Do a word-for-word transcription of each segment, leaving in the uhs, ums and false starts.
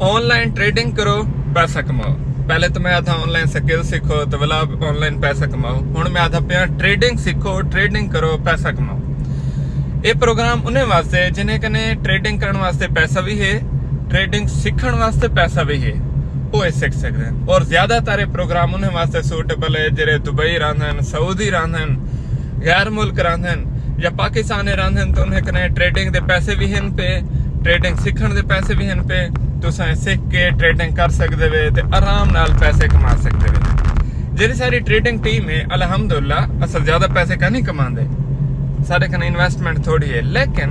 آن لائن ٹریڈنگ کرو، پیسہ کماؤ۔ پہلے تو میں آدھا آن لائن سکل سیکھو تو ولا آن لائن پیسہ کماؤ۔ ہن میں آدھا پیا ٹریڈنگ سیکھو، ٹریڈنگ کرو، پیسہ کماؤ۔ یہ پروگرام انہیں واسطے ہے جنہیں کنے ٹریڈنگ کرن واسطے پیسہ بھی ہے، ٹریڈنگ سیکھن واسطے پیسہ بھی ہے، وہ یہ سیکھ سکتے ہیں۔ اور زیادہ تر یہ پروگرام انہیں واسطے سوٹیبل ہے جڑے دبئی رہندے ہیں، سعودی رہندے ہیں، غیر ملک رہندے ہیں یا پاکستان رہندے ہیں، تو انہیں کنے ٹریڈنگ دے پیسے بھی ہیں پہ، ٹریڈنگ سیکھن دے پیسے بھی ہیں پہ۔ تساں سیکھ کے ٹریڈنگ کر سکتے وے تے آرام نال پیسے کما سکتے وے۔ جیڑھی ساری ٹریڈنگ ٹیم ہے، الحمدللہ، اساں زیادہ پیسے کا نہیں کماندے، سارے کنے انویسٹمنٹ تھوڑی ہے، لیکن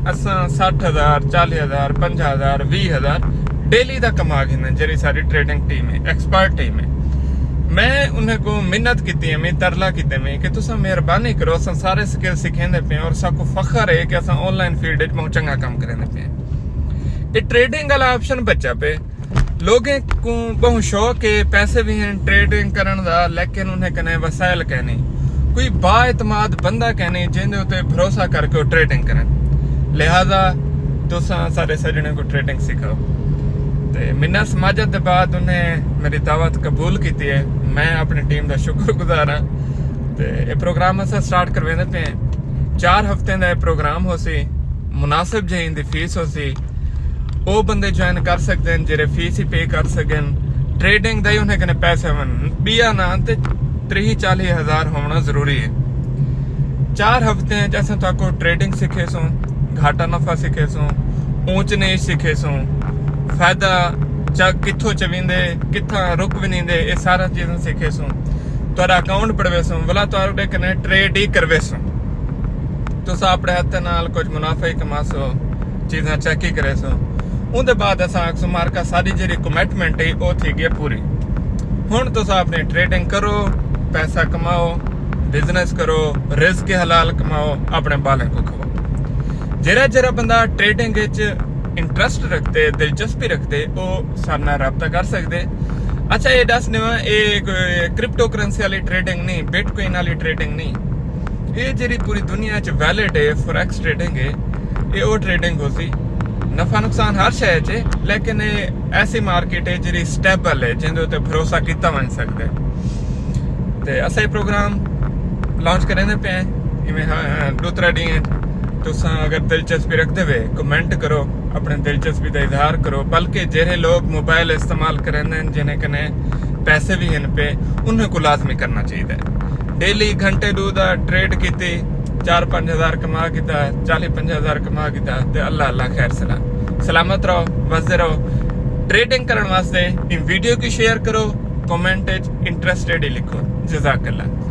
اساں سٹھ ہزار، چالیس ہزار، پنجاہ ہزار، ویہہ ہزار ڈیلی دا کما گھندے ہیں۔ جیڑھی ساری ٹریڈنگ ٹیم ہے، ایکسپرٹ ٹیم ہے، میں انہیں کو منت کیتی ہے، میں ترلا کیتے میں کہ تساں مہربانی کرو، اساں سارے سکل سکھیندے پے ہیں اور ساکو فخر ہے کہ اساں آن لائن فیلڈ وچ بہت چنگا کام کریندے پے ہیں۔ یہ ٹریڈنگ والا آپشن بچا پے۔ لوگیں کو بہت شوق ہے، پیسے بھی ہیں ٹریڈنگ کرن دا، لیکن انہیں کنے وسائل کہنی، کوئی با اعتماد بندہ کہنی جن دے اتے بھروسہ کر کے وہ ٹریڈنگ کرن۔ لہذا تساں سارے سجنے کو ٹریڈنگ سکھاؤ۔ تے منا سماجت دے بعد انہیں میری دعوت قبول کیتی ہے۔ میں اپنی ٹیم دا شکر گزار ہاں۔ تے یہ پروگرام اساں سٹارٹ کرویندے پے ہیں۔ چار ہفتیں دا یہ پروگرام ہو سی، مناسب جہی دی فیس ہو سی۔ او بندے جوائن کر سکدے ہیں جڑے فیس ہی پے کر سکن۔ ٹریڈنگ دا ہی انہیں کنے پیسے ہون، بیا نہ تے تریہی چالیہی ہزار ہونا ضروری ہے۔ چار ہفتے ہیں جیسے تاکو ٹریڈنگ سکھے سوں، گھاٹا نفع سکھے سوں، اونچ نیچ سکھے سوں، فائدہ چا کتھوں چویندے، کتھاں رک ونیندے، یہ سارا چیزاں سکھے سوں۔ تہاڈا اکاؤنٹ پڑھوے سوں، ولا تہاڈے کنے ٹریڈ ہی کروے سوں۔ تساں اپنے ہتھ نال کچھ منافع ہی کما سو، چیزاں چیک ہی کرے سو۔ اون دے بعد اساں آکھسوں مارکا ساری جڑی کمٹمنٹ ہے او تھی گئی پوری۔ ہن تساں اپنی ٹریڈنگ کرو، پیسہ کماؤ، بزنس کرو، رزق حلال کماؤ، اپنے بالیں کو کھواؤ۔ جڑا جڑا بندہ ٹریڈنگ وچ انٹرسٹ رکھدے، دلچسپی رکھدے، او سارے نال رابطہ کر سکدے۔ اچھا، یہ دس دیواں، یہ کرپٹو کرنسی والی ٹریڈنگ نہیں، بٹ کوائن والی ٹریڈنگ نہیں۔ یہ جڑی پوری دنیا چ ویلڈ ہے، فوریکس ٹریڈنگ ہے، یہ او ٹریڈنگ ہو سی۔ نفع نقصان ہر شے چ ہے، لیکن یہ ایسی مارکیٹ ہے جڑی سٹیبل ہے، جن دے اتے بھروسہ کیتا ونج سکدے۔ تے اساں یہ پروگرام لانچ کریندے پے ہیں، ایویں ہاں، ڈوترا ڈینہہ ہے۔ تساں اگر دلچسپی رکھدے وے، کمنٹ کرو، اپنے دلچسپی دا اظہار کرو، بلکہ جہڑے لوگ موبائل استعمال کریندے ہیں، جنہیں کنے پیسے بھی ہیں پے، انہیں کو لازمی کرنا چاہیے۔ ڈیلی گھنٹے دو دا ٹریڈ کیتی، چار پنج ہزار کما کیتا، چالیس پنجاہ ہزار کما کیتا، تے اللہ اللہ خیر سلا۔ سلامت رہو، وسدے رہو۔ ٹریڈنگ کرن واسطے ان ویڈیو کی شیئر کرو، کمنٹ وچ انٹرسٹڈ ہی لکھو۔ جزاک اللہ۔